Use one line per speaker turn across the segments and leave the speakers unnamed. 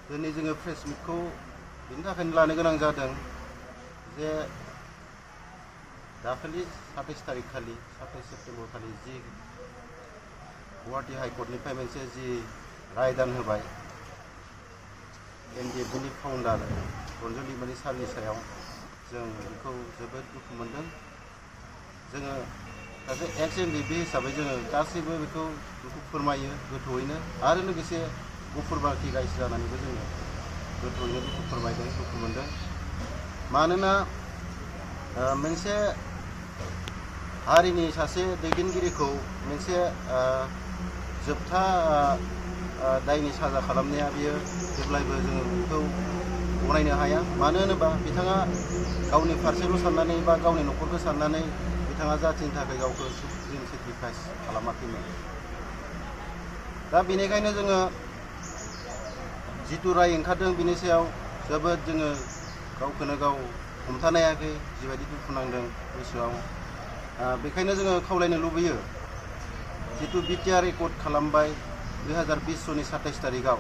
दिनै जोङो प्रेस मिटखौ बिनि थाखायनो लानो गोनां जादों जे दाखालि 27 तारिख खालि 27 सेप्तेम्बर खालि जि गुवाहाटी हाइकर्टनिफ्राय मोनसे जि रायदान होबाय एनडिएफबीनि फाउन्डार रन्जन दैमारि सारनि सायाव जों बेखौ जोबोद दुखु मोनदों। जोङो सासे एक्स एनडिएफबी हिसाबै जोङो गासैबो बेखौ दुखु फोरमायो गोथौयैनो आरो लोगोसे गुफुर बाखि रायजो जानानैबो जोङो गोथौयैनो दुखु फोरमायदों दुखु मोनदों। मानोना मोनसे हारिनि सासे दैदेनगिरिखौ मोनसे जोबथा दायनि साजा खालामनाया बियो जेब्लायबो जोङो बेखौ गनायनो हाया। मानो होनोबा बिथाङा गावनि फारसेल' साननानै बा गावनि न'खरखौ साननानै बिथाङा जाथिनि थाखाय गावखौ जिउ सेक्रिफाइस खालामाखैमोन। दा बेनिखायनो जोङो जिथु राय ओंखारदों बिनि सायाव जोबोद जोङो गावखौनो गाव हमथानो हायाखै, जिबायदि दुखु नांदों गोसोआव। बेखायनो जोङो खावलायनो लुबैयो जिथु बिटिआर रेकर्ड खालामबाय 2020 सननि 27 तारिखआव।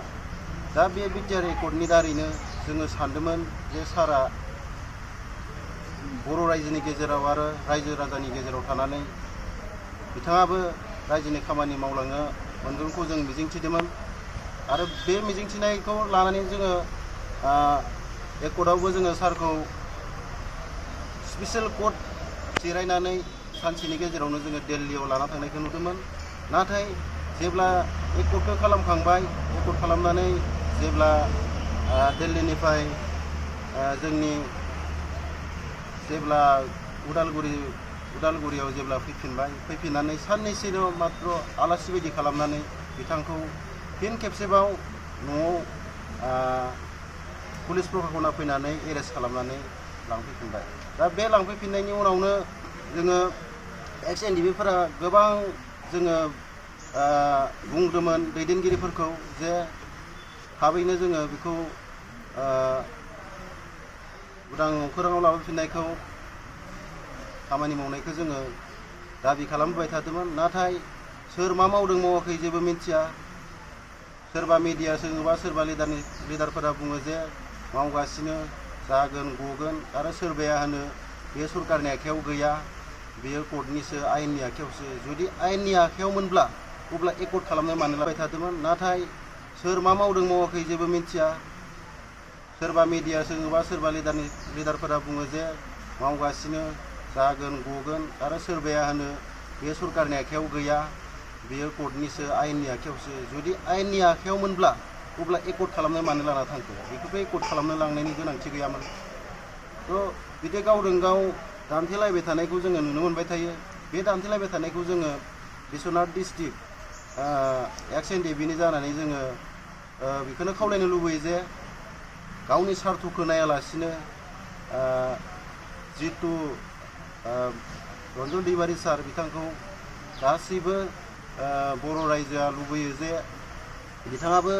दा बे बिटिआर रेकर्डनि दारैनो जोङो सानदोंमोन जे सारा बर' रायजोनि गेजेराव आरो रायजो राजानि गेजेराव थानानै बिथाङाबो रायजोनि खामानि मावलांनो मोनगोनखौ जों मिजिंथिदोंमोन। आरो बे मिजिंथिनायखौ लानानै जोङो एकर्टआवबो जोङो सारखौ स्पेसियेल कर्ट जिरायनानै सानसेनि गेजेरावनो जोङो दिल्लीयाव लाना थांनायखौ नुदोंमोन। नाथाय जेब्ला एकर्टखौ खालामखांबाय, एकर्ट खालामनानै जेब्ला दिल्लीनिफ्राय जोंनि जेब्ला उदालगुरियाव जेब्ला फैफिननानै साननैसोल' मात्र आलासि बायदि खालामनानै बिथांखौ फिन खेबसेबाव न'आव पुलिस प्रशासना फैनानै एरेस्ट खालामनानै लांफैफिनबाय। दा बे लांफैफिननायनि उनावनो जोङो एक्स एनडिएफबीफोरा गोबां जोङो बुंदोंमोन दैदेनगिरिफोरखौ जे थाबैनो जोङो बेखौ उदां अखोराङाव लाबोफिननायखौ खामानि मावनायखौ जोङो दाबि खालामबाय थादोंमोन। नाथाय सोर मा मावदों मावाखै जेबो मिन्थिया। सोरबा मिडिया सोरबा लिडारफोरा बुङो जे मावगासिनो जागोन गगोन, आरो सोरबाया होनो बे सरकारनि आखायाव गैया, बेयो कर्टनिसो आयेननि आखायावसो। जुदि आयेननि आखायावमोनब्ला अब्ला एकर्ट खालामनो मानो लाबाय थादोंमोन। नाथाय सोर मा मावदों मावाखै जेबो मिन्थिया। सोरबा मिडिया सोरबा लिडारफोरा बुङो जे मावगासिनो जागोन गगोन, आरो सोरबाया होनो बे सरकारनि आखायाव गैया, बेयो कर्टनिसो आयेननि आखायावसो। जुदि आयेननि आखायावमोनब्ला अब्ला एकर्ट खालामनो मानो लाना थांखो? बेखौथ' एकर्ट खालामनो लांनायनि गोनांथि गैयामोन। थ' बिदि गावजों गाव दान्थेलायबाय थानायखौ जोङो नुनो मोनबाय थायो। बे दान्थेलायबाय थानायखौ जोङो बिश्वनाथ डिस्ट्रिक्ट एक्स एनडिएफबीनि जानानै जोङो बेखौनो खावलायनो लुबैयो जे गावनि सार्थखौ नायालासिनो जितु रन्जन दैमारि सार बिथांखौ गासैबो बर' रायजोआ लुबैयो जे बिथाङाबो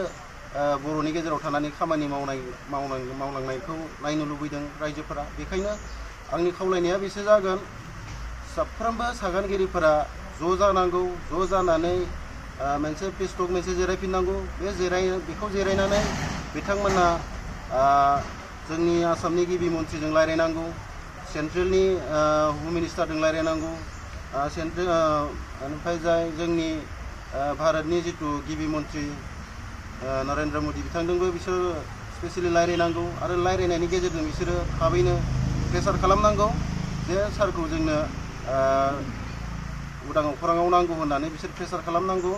बर'नि गेजेराव थानानै खामानि मावलांनायखौ नायनो लुबैदों रायजोफोरा। बेखायनो आंनि खावलायनाया बेसो जागोन, साफ्रोमबो सागानगिरिफोरा ज' जानांगौ, ज' जानानै मोनसे पिसटक मोनसे जिरायफिननांगौ। बेखौ जिरायनानै बिथांमोना जोंनि आसामनि गिबि मन्थ्रिजों रायलायनांगौ, सेन्ट्रेलनि हम मिनिस्टारजों रायलायनांगौ, ओमफ्राय जाय जोंनि भारतनि जितु गिबि मन्थ्रि नरेन्द्र मदि बिथांजोंबो बिसोर स्पेसियेलि रायलायनांगौ। आरो रायलायनायनि गेजेरजों बिसोरो थाबैनो प्रेसार खालामनांगौ जे सारखौ जोंनो उदां अखराङाव नांगौ होननानै बिसोर प्रेसार खालामनांगौ।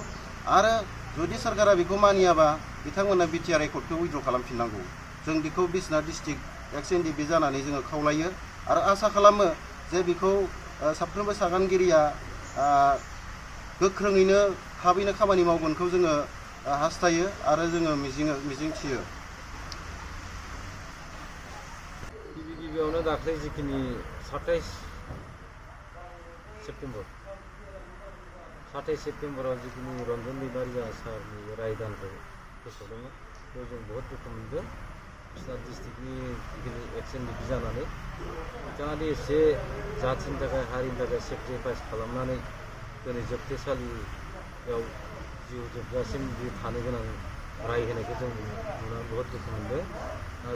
आरो जुदि सरकारा बेखौ मानियाबा बिथांमोना बिटिआर रेकर्डखौ उइड्र खालामफिननांगौ। जों बेखौ बिश्वनाथ डिस्ट्रिक्ट एक्स एनडिएफबी जानानै जोङो खावलायो आरो आसा खालामो जे बेखौ साफ्रोमबो सागानगिरिया गोख्रोङैनो थाबैनो खामानि मावगोनखौ जोङो हास्थायो आरो जोङो मिजिंथियो।
गिबियावनो दाख्लै जिखिनि 27 सेप्तेम्बराव जिखिनि रन्जन दैमारि सारनि रायदानखौ फोसावदोंमोन, बेयाव जों बहुत दुखु मोनदों। बिश्वनाथ डिस्ट्रिक्टनि जिखिनि एक्स एनडिएफबी जानानै बिथाङा दि एसे जाथिनि थाखाय हारिनि थाखाय सेक्रिफाइस खालामनानै दिनै जोबथेसालियाव जिउ जोबजासिम बि थानो गोनां राय होनायखौ जों नुना बहुत दुखु मोनदों।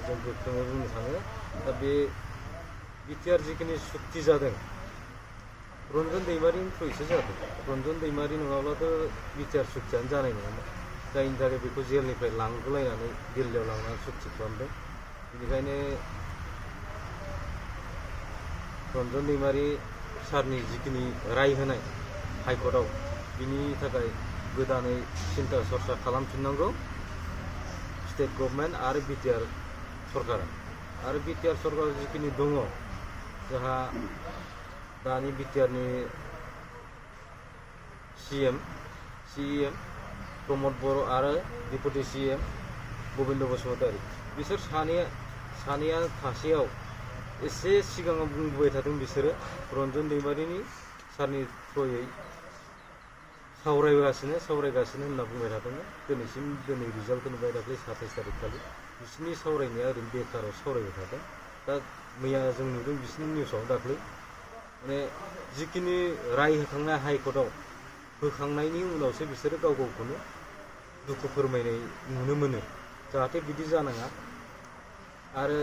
जों गोख्रोङै बुंनो थाङो दा बे बिटिआर जिखिनि सुक्ति जादों रन्जन दैमारिनि थ्रुयैसो जादों। रन्जन दैमारि नङाब्लाथ' बिटिआर सुक्तियानो जानाय नङामोन, जायनि थाखाय बेखौ जेलनिफ्राय लांगुलायनानै दिल्लीयाव लांनानै सुक्ति खालामदों। बेनिखायनो रन्जन दैमारि सारनि जिखिनि राय होनाय हाइकर्टआव बिनि थाखाय गोदानै सिन्था सरसा खालामफिननांगौ स्टेट गभर्नमेन्ट आरो बिटिआर सरकारा। आरो बिटिआर सरकार जिखिनि दङ जोंहा दानि बिटिआरनि सिएम प्रमद बर' आरो डेपुटि सिएम गबिन्द बसुमतारी, बिसोर सानैया थासेयाव एसे सिगाङाव बुंबोबाय थादों बिसोरो रन्जन दैमारिनि सारनि थ्रुयै सावरायगासिनो होनना बुंबाय थादोंमोन। दिनै रिजाल्टखौ नुबाय दाख्लै 27 तारिख खालि बिसोरनि सावरायनाया ओरैनो बेखाराव सावरायबाय थादों। दा मैया जों नुदों बिसोरनि निउसाव दाख्लै माने जिखिनि राय होखांनाय हाइकर्टआव होखांनायनि उनावसो बिसोरो गाव गावखौनो दुखु फोरमायनाय नुनो मोनो, जाहाथे बिदि जानाङा। आरो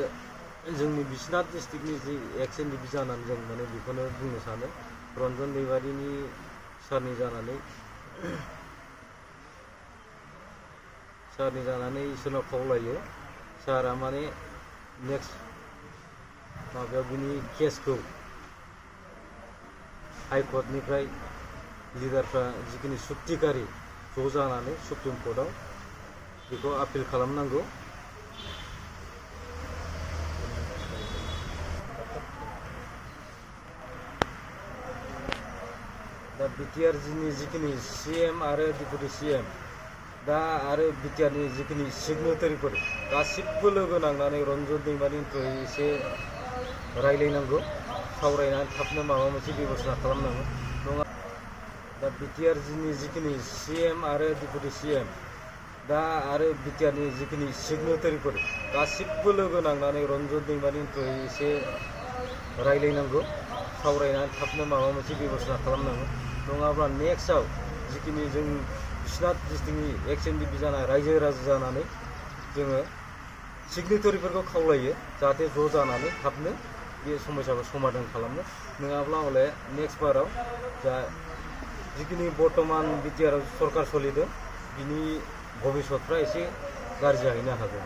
जोंनि बिश्वनाथ डिस्ट्रिक्टनि जि XNDP जानानै जों माने बेखौनो बुंनो सानो रन्जन दैमारिनि सारनि जानानै इसोरनाव खावलायो सारा माने नेक्स्ट माबायाव बिनि केसखौ हाइकर्टनिफ्राय लिडारफ्रा जिखिनि सुक्तिकारि ज' जानानै सुप्रिम कर्टआव बेखौ आपिल खालामनांगौ। दा बिटिआरनि जिखिनि सिएम आरो डेपुटि सिएम दा आरो बिटिआरनि जिखिनि सिगनेटारिफोर गासिबो लोगो नांनानै रन्जन दैमारिनि थ्रुयै एसे रायलायनांगौ, सावरायनानै थाबनो माबा मोनसे बेबस्था खालामनांगौ नङा। दा बिटिआरनि जिखिनि सिएम आरो डेपुटि सिएम दा आरो बिटिआरनि जिखिनि सिगनेटारिफोर गासिबो लोगो नांनानै रन्जन दैमारिनि थ्रुयै एसे रायलायनांगौ, सावरायनानै थाबनो माबा मोनसे बेबस्था खालामनांगौ नङाब्ला नेक्स्टआव जिखिनि जों बिश्वनाथ डिस्ट्रिक्टनि XNDP जानाय रायजो राजा जानानै जोङो सिगनेटारिफोरखौ खावलायो जाहाथे ज' जानानै थाबनो बे समस्याखौ समाधान खालामनो, नङाब्ला हले नेक्स्ट बाराव जा जिखिनि बर्तमान बिटिआर सरकार सोलिदों बिनि भबिसतफ्रा एसे गाज्रि जाहैनो हागौ।